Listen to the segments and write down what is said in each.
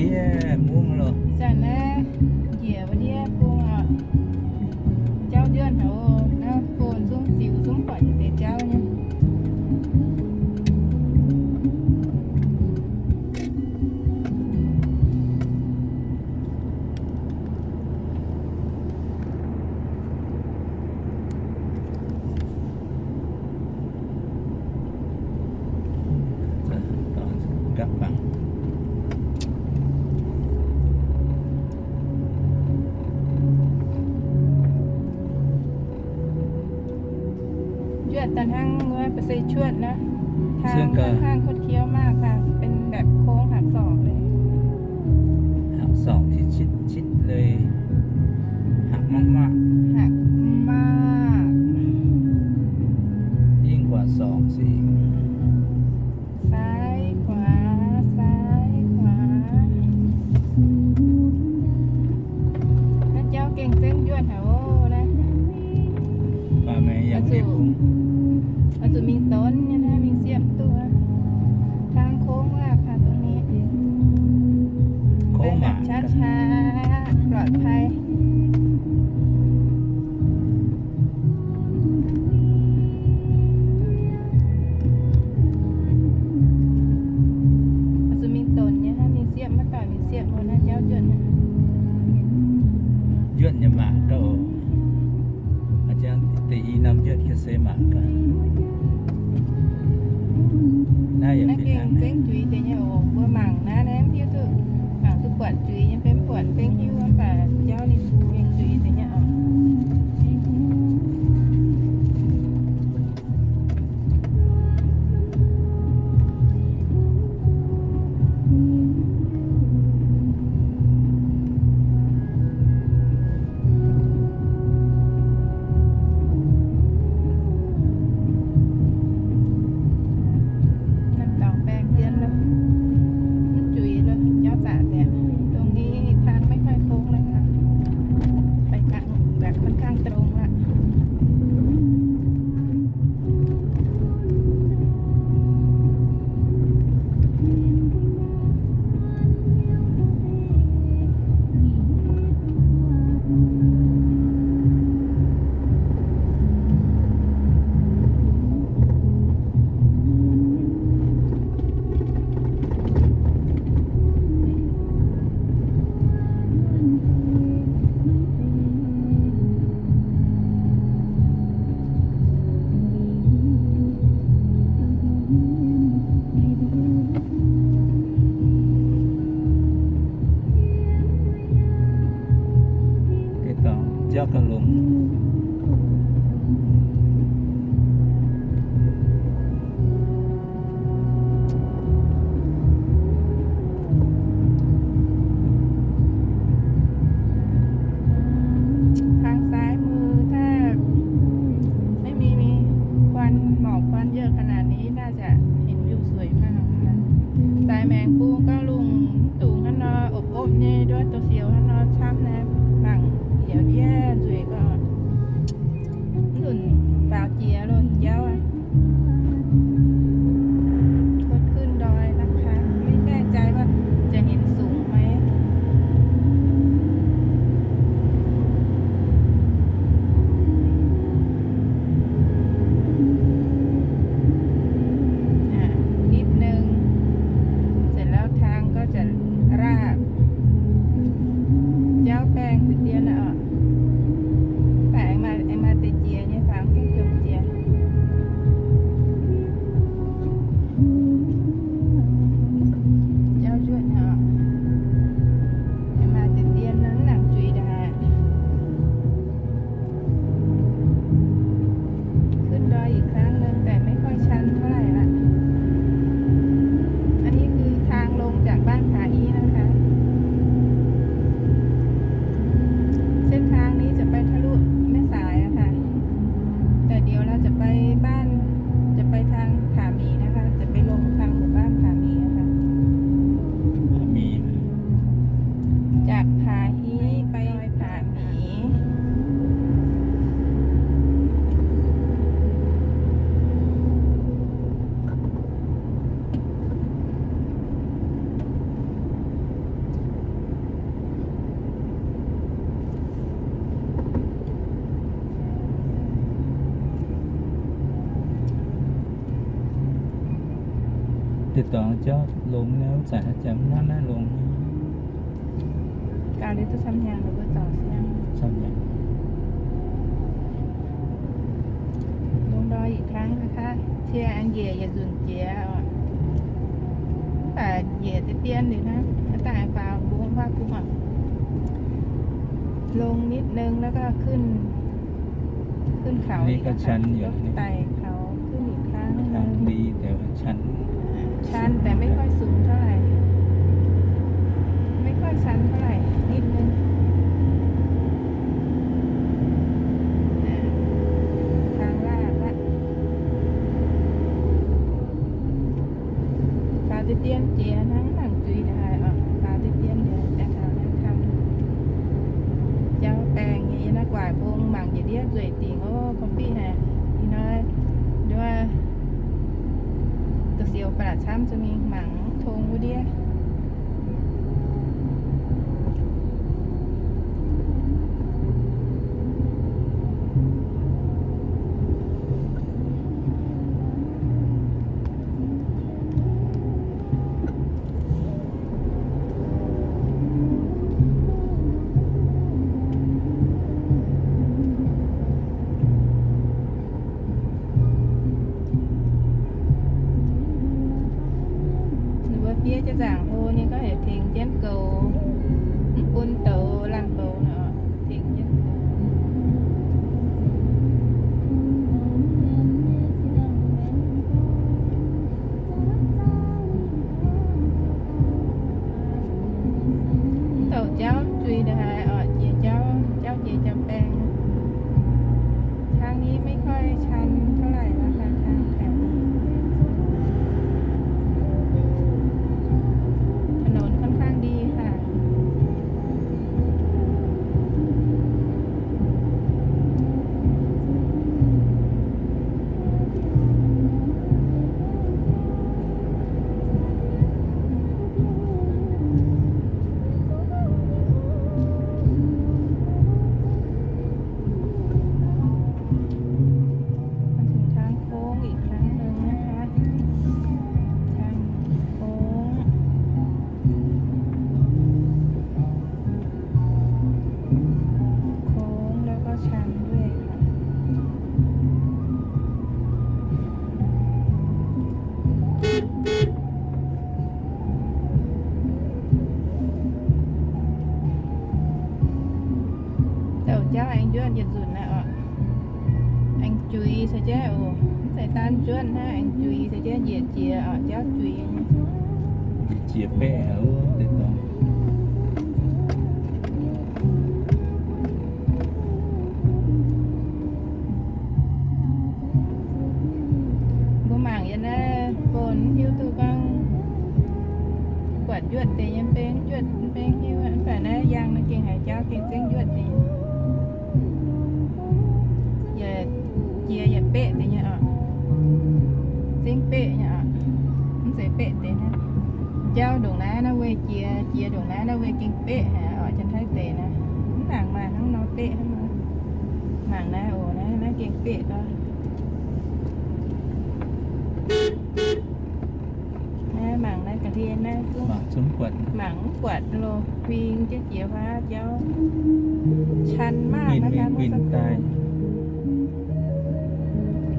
Ih zanc naaiv njiec wuov ndiev bung oc, jauv njuonh haic oc. Naaiv bung zungv ziux zungv buatc yietc deix jauv nyei. Njuonh daaih hnangv wuov ba'seiv cuotv naaiv, tang hnangv คดเคี้ยวมากค่ะ เป็นแบบโค้งหักศอกเลย หักศอกที่ชิดๆเลย หักมากๆ หักมาก ยิ่งกว่าศอกซะอีก ซ้ายขวา ซ้ายขวา Naaiv jauv gengh zengv njuonh haic oc naaiv. Oix zuqc mingh donv nyei naaiv, mingh siepv duqv. ทางโค้งมากค่ะตรงนี้ ไปแบบช้าๆ ปลอดภัย Oix zuqc mingh donx nyei hnangv, mingh siepv, maiv doic mingh siepv wuov naaiv jauv njuonh. Njuonh nyei maah gauh, deix i norm njuonh ga'sie maah gauh. Naaiv gengh zengv juiz deix nyei oc. Mbuo mangc naaiv, naaiv mv hiuv duqv, mangc duqv buatc juiz nyei, mv buatc gengh hiuv, mv baac jauv ninh gengh juiz deix nyei oc. Năm cỏ ven dien lorqc, mv juiz lorqc, jauv zaqc deix. ตรงนี้ทางไม่ค่อยโค้งเลยค่ะ ไปทางแบบค่อนข้างตรงละ Deix dorngx jauv gauh longx. Tang saaiv mui ถ้าไม่มีควัน หมอกควันเยอะขนาดนี้ น่าจะเห็นวิวสวยมากนะคะ Zaaix maengx bung gauh lungh mv dungx hnangv nor, opv-opv nyei, nduov douz-sioux hnangv nor camv naaiv, mangc yaac ndiev nzueic gauh. Mv lunc faaux jiex lunc jauv aqv. รถขึ้นดอยนะคะ ไม่แน่ใจว่าจะเห็นสูงไหม อ่า นิดนึง เสร็จแล้วทางก็จะราบ jauv baengh deix dien aqv. Mv baac aengx maaih, aengx maaih deix jiex nyei, faaux gengh jomc jiex. Dorngx jauv longx nyei, wuov zanc jaax mv hnangv naaiv longx nyei. Gauh liuz duqv camv hnyangx, ninh mbuo zorc siang. Camv hnyangx. ลงดอยอีกครั้งนะคะ เชียร์อันเหย่ย เหย่ย หยุ่น เจีย อ่ะ แต่เหย่ย เตี้ยนๆ อยู่นะ ก็ต่างกว่า โบนว่า คุ้ม อ่ะ ลงนิดนึงแล้วก็ขึ้น ขึ้นเขา อันนี้ก็ชันอยู่ อีกนะคะ นี่ ไต่เขาขึ้นอีกครั้งหนึ่ง ทางดีแต่ว่าชัน ชันแต่ไม่ค่อยสูงเท่าไหร่ ไม่ค่อยชันเท่าไหร่ นิดนึง อ่า ทางลาดละ Faaux deix dien jiex hnangv mangc zuiz ndongc haaix oc. Faaux deix dien jiex aengx taux naaiv camv. Jauv baengh nyei, yie naaiv guaax bung mangc njiec ndiev nzueic dingc oc, coffee haic. Ih hnoi nduov, da'siou ba'laqc camv, zuqc mingh mangc mv tong wuov ndiev. Ninh mbuo fiev jienv nzaangc hlo nyei, gorngv heuc tengx jienv goux, mv bun douz laanh louz nor, tengx jienv goux. Douc jauv zuiz ndongc haaix oc, jiex jauv, jauv jiex jauv baengh. ทางนี้ไม่ค่อยชันเท่าไหร่นะคะ ทางแถวนี้ ถนนค่อนข้างดีค่ะ มาถึงทางโค้งอีกครั้งหนึ่งนะคะ ทางโค้ง โค้งแล้วก็ชันด้วยค่ะ Douc jauv aengx njuotv yietc nzunc naaiv oc. Aengx juiz caux jienv oc. Mv zeiz daan njuotv hnangv, aengx juiz caux jienv njiec jiex oc, jauv juiz nyei. Njiec jiex beqv haic wuov deix dorngx. Mbuo mangc yiem naaiv phone hiuv duqv gorngv buatc njuotv deix nyei mbeng, njuotv mbeng hiuv, mv baac naaiv yangh naaiv gengh haiz jauv gengh zengv njuotv deix. Yaac jiex yaac beqv deix nyei oc. Zengv beqv nyei oc. Mv zeiz beqv deix naaiv. Jauv ndongc naaiv naaiv weih jiex, jiex ndongc naaiv naaiv weih gengh beqv haic oc, Janx-Taiv deix naaiv. Mv nangc maaih hnangv nor beqv hnangv nor. Mangc naaiv oc, naaiv, naaiv gengh beqv oc. Naaiv mangc naaiv ga'hlen naaiv zungv mangc mv buatc loh, huing jienv jiex huaav jauv. ชันมากนะคะ เมื่อสักครู่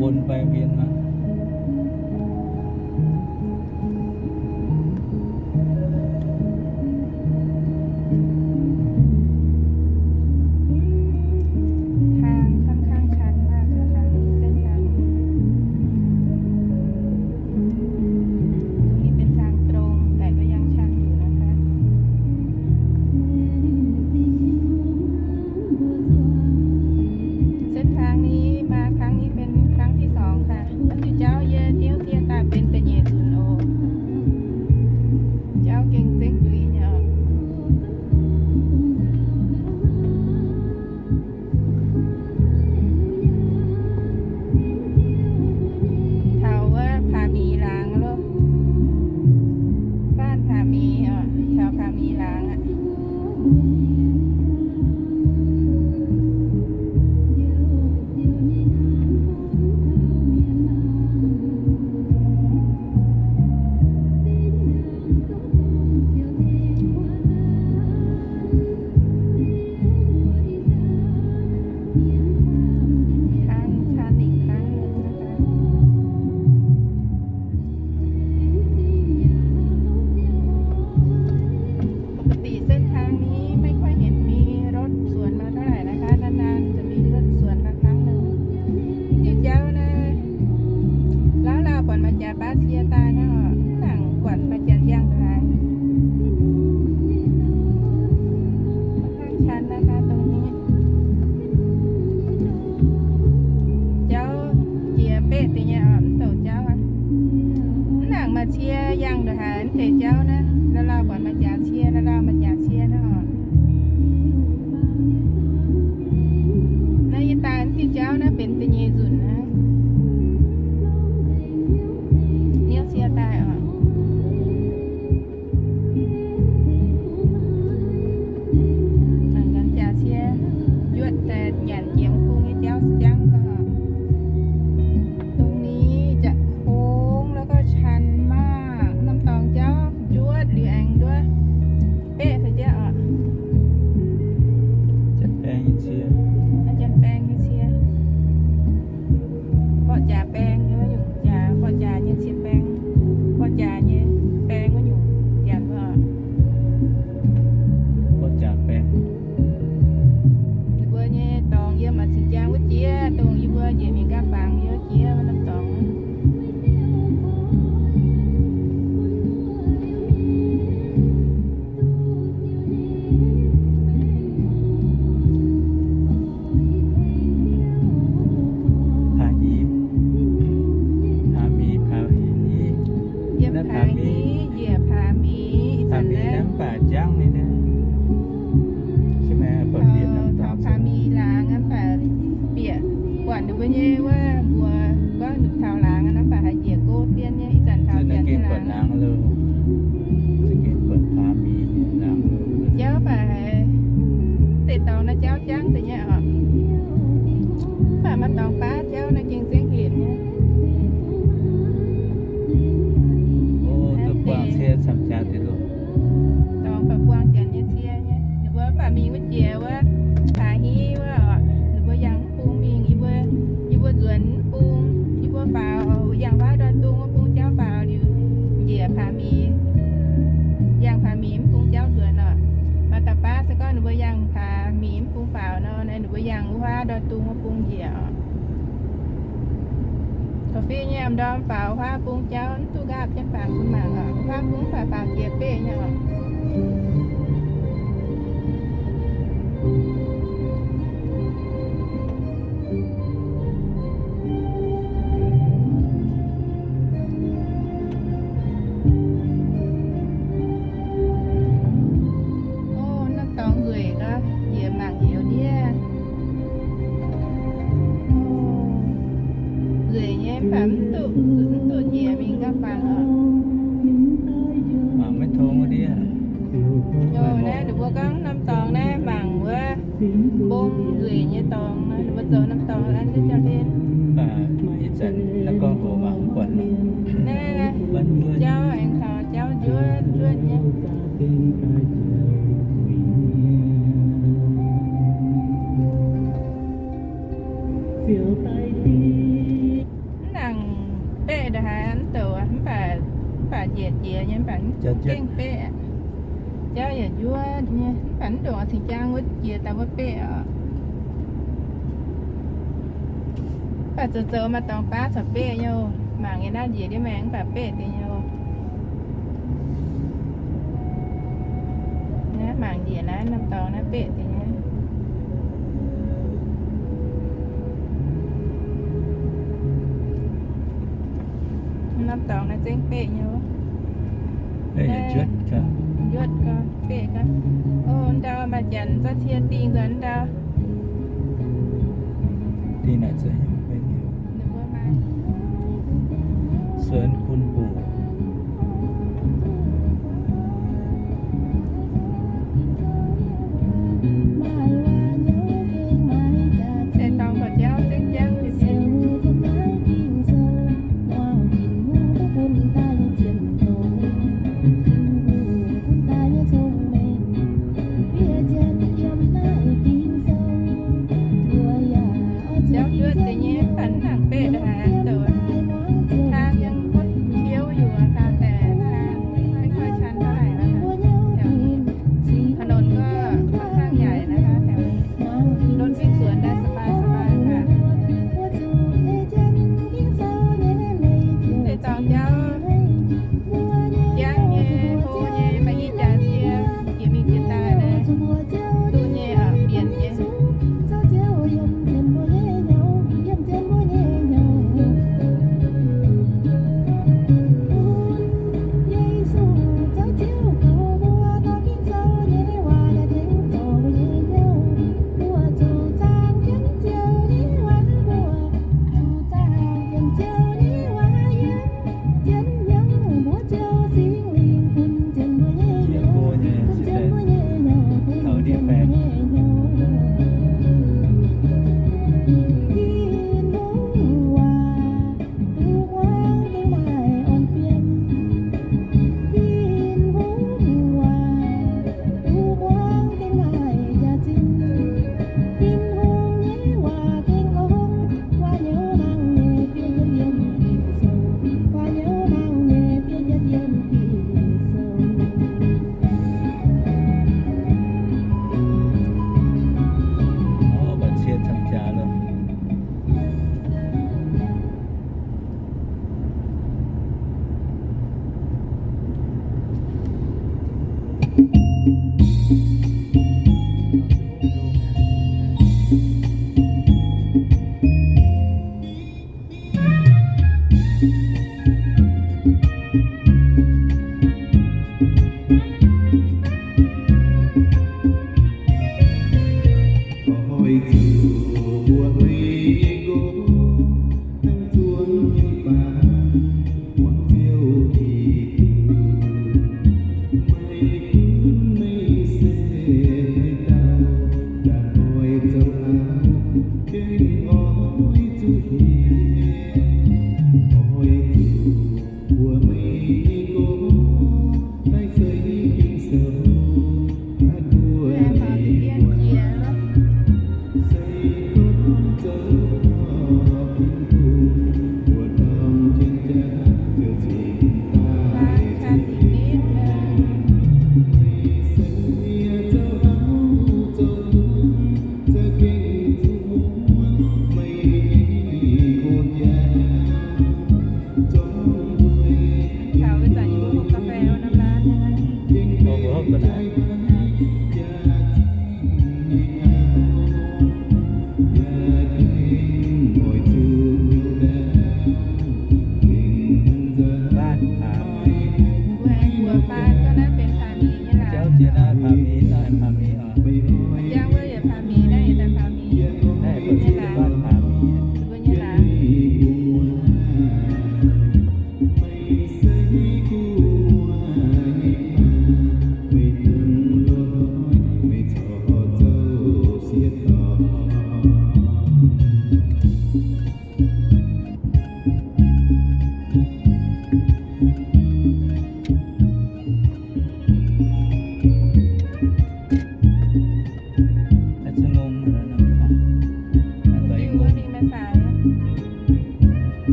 วนไปเวียนมา ทางค่อนข้างชันมากค่ะ ทางนี้ เส้นทางนี้ ตรงนี้เป็นทางตรง แต่ก็ยังชันอยู่นะคะ เส้นทางนี้มาครั้งนี้เป็นครั้งที่สองค่ะ เมื่อ Yangh ndongc haaix deix jauv naaiv, lauh lauh buatc maaih jaax cie, lauh lauh maaih jaax cie naaiv oc. Naaiv yie daaih diuh jauv naaiv benx da'nyeic nzunc aqv. Hnyouv cie daaih oc. Mangc gaax jaax cie njuotv daaih nyanc jiex mv bung nyei jauv jangv oc. ตรงนี้จะโค้งแล้วก็ชันมาก norm dorngx jauv njuotv liuz aengx nduov beqv taux jauv oc. Janx-baeng nyei cie. Janx-baeng nyei cie. Mborqv jaax baeng nyei wuov nyungc jaax, mborqv jaax nyei cie baeng, mborqv jaax nyei baeng wuov nyungc janx oc. Mborqv jaax baeng. Ninh mbuo nyei dorngx yiem maaih cing-jang wuov jiex, dongh yie mbuo njiec mingh gapv-bangc yiem wuov jiex wuov norm dorngx. Paax hmz, Paax hmz, Paax hmz, Paax hmz, njiec Paax hmz, Paax hmz naaiv mv baac jangv nyei naaiv. Taux Paax hmz laangz mv baac bieqc buatc ninh mbuo nyei wuov mbuox gorngv taux laangz mv baac haiz njiec go dien nyei, ih zanc taux laangz lo, jauv baac haiz deix dorngx naaiv jauv jangv deix nyei oc. Mv baac maaih dorngx baav jauv naaiv gengh zengv hec nyei. Dorngx baac buangh janx nyei cie nyei. Ninh mbuo mv baac mingh wuov jiex wuov, Paax hmz wuov oc, ninh mbuo yangh mv bung mingh, yie mbuo, yie mbuo nzuonx mv bung, yie mbuo faaux yangh huaav ndorn dungz wuov bung jauv faaux liuz, njiec Paax hmz, yangh Paax hmz mv bung jauv nzuonx oc. Maaih dauh baav se gorngv ninh mbuo yangh Paax hmz mv bung faaux nor, ninh mbuo yangh huaav ndorn dungz wuov bung njiec oc. Korv-fiqv nyei m'ndorm faaux huaav bung jauv mv duqv nqaapv jienv fangx bun mangc oc. Huaav bung mv baac faaux jiex beqv nyei oc. Ov, norm dorngx nzueic gaax, yie mangc heuc ndiev. Nzueic nyei mv baac mv duqv, mv duqv njiec mingh gapv-bangc oc. Mangc maiv tong wuov ndiev. Naaiv ninh mbuo gorngv norm dorngx naaiv mangc wuov mbong nzueic nyei dorngx, ninh mbuo zoux norm dorngx an jienv jauv-hlen. Mv baac ih zanc naaiv gorngv hoc mangc mv buatc. Naaiv, naaiv, naaiv, jauv aengx taux jauv njuotv njuotv nyei. Mv nangc beqv ndongc haaix mv douc, mv baac, mv baac njiec jiex nyei, mv baac mv gengh beqv. Jauv yaac njuotv nyei, mv baac mv ndongc cing-jang wuov jiex daaih wuov beqv oc. Mv baac zoux zoux maaih dorngx baav caux beqv nyei oc. Mangc nyei naaiv njiec ndiev maengx mv baac beqv deix nyei oc. Naaiv mangc njiec naaiv norm dorngx naaiv beqv deix nyei. Norm dorngx naaiv zengv beqv nyei oc. Njuotv gau, beqv gau. O, ndau maaih janx zorqv cie dingh nzuonx ndau. Ninh mbuo maaih สวนคุณปู่ Deix dorngx buatc jauv zengv jangv deix. Jauv njuotv deix nyei, mv baac mv nangc beqv ndongc haaix douc. Hlaang yiem wuov cie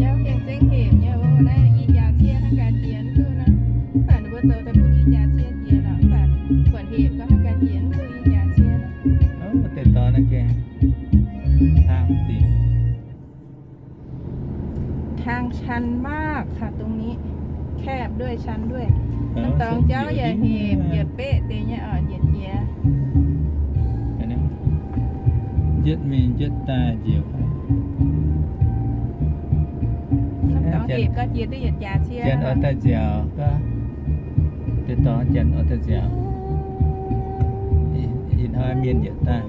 Jauv gengh zengv hepc nyei oc. Naaiv i jaax cie hnangv gaax jiex duqv nor. Mv baac ninh mbuo zoux daaih bun i jaax cie jiex lorqc, mv baac buatc hepc gorngv hnangv gaax jiex mv duqv i jaax cie. Deix dorngx naaiv gengh ทางชันมากค่ะตรงนี้ แคบด้วยชันด้วย น้ำตองเจ้าอย่าเห็บ อย่าเป๊ะ เตะเนี่ยอ่อนเหยียดเยีย Yietv mingh yietv daaih njiec. Năm taux hepc gau jiex duqv yietc jaax cie. Janx oix daaih nziaauc gau. Deix dorngx janx oix daaih nziaauc. Ih hnoi mienh yietc daaih.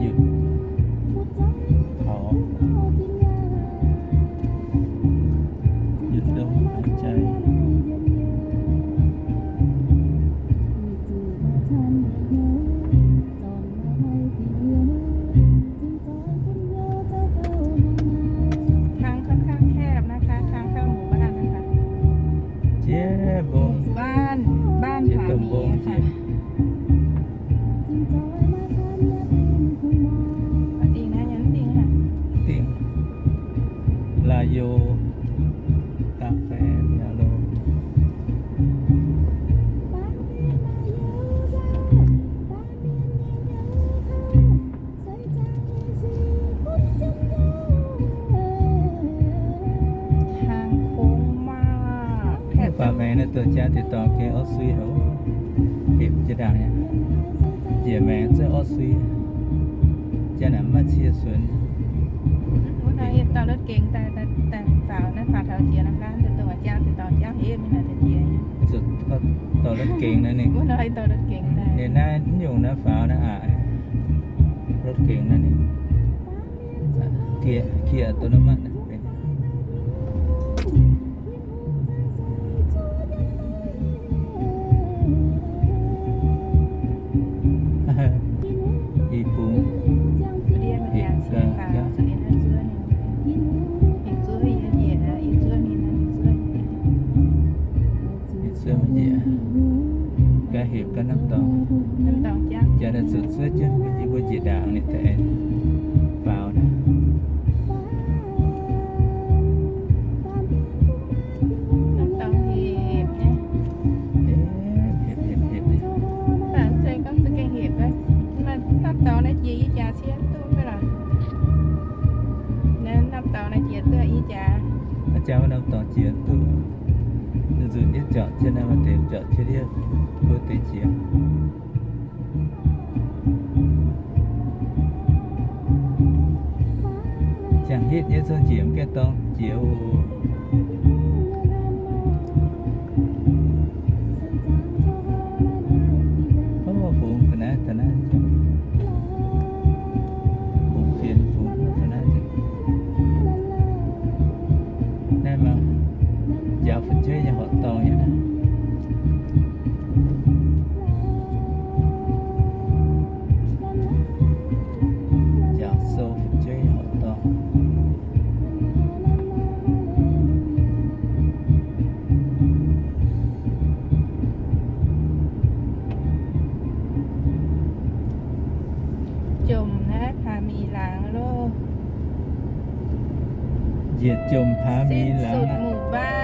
Yietc taux, yietc dongh haaix jai. Tang ค่อนข้างแคบนะคะ ทางเข้าหมู่บ้านนะคะ Jiex mbong, บ้าน บ้านผาหมีค่ะ Jiex dongh mbong jiex. Dingh naaiv nyei dingh haic. Dingh. Laaix youz, กาแฟ yaac loh. Tang kongx maah. Faaux maengx naaiv dongh jaa deix dorngx gengh orv sui haic, hepc jiex ndaangc nyei. Njiec maengx zungv orv sui, jaa naaic maiv cie suonx. Wuov nor yie dorh รถเก๋ง daaih, daaih faaux naaiv, faaux taux jiex norm laanh daaih dongh jaa deix dorngx jauv hepc mingh naaic daaih jiex. Zuqc dorh รถเก๋ง naaiv ninh. Wuov nor dorh รถเก๋ง daaih. Ninh naaiv mv nyungc naaiv faaux naaiv aqc, รถเก๋ง naaiv ninh. Kie, kie dongh naaiv maiv. Ih bung. Ih zuov maiv njiec. Ga'hepc ga'naaiv dorngx. Jaa naaiv zuqc zuov jienv yie mbuo njiec ndaangc ninh daaih faaux naaiv. Norm dorngx hepc nyei. Hepc, hepc, hepc, hepc nyei. Mv baac mv zeiz gorngv za'gengh hepc aqv. Maaih norm dorngx naaiv jiex i jaax cie duqv mv baac lorqc. Naaiv norm dorngx naaiv jiex duqv i jaax. Aa, jaa wuov norm dorngx jiex duqv. Nzunc yietv jauc jienv naaiv maaih deix jauc jienv yie mbuo deix jiex. Ziangh hitv nyei zungv njiec mv gaengh dorngx jiex oc. Ov, fungx ga'naaiv daaih naaiv, fungx fienx fungx ga'naaiv. Naaiv maaih njaaux fu'jueiv nyei horqc dorngh nyei naaiv. Njaaux sou fu'jueiv horqc dorngh. Jomc naaiv ผาหมี laangz loh. Njiec jomc ผาหมี laangz aqv.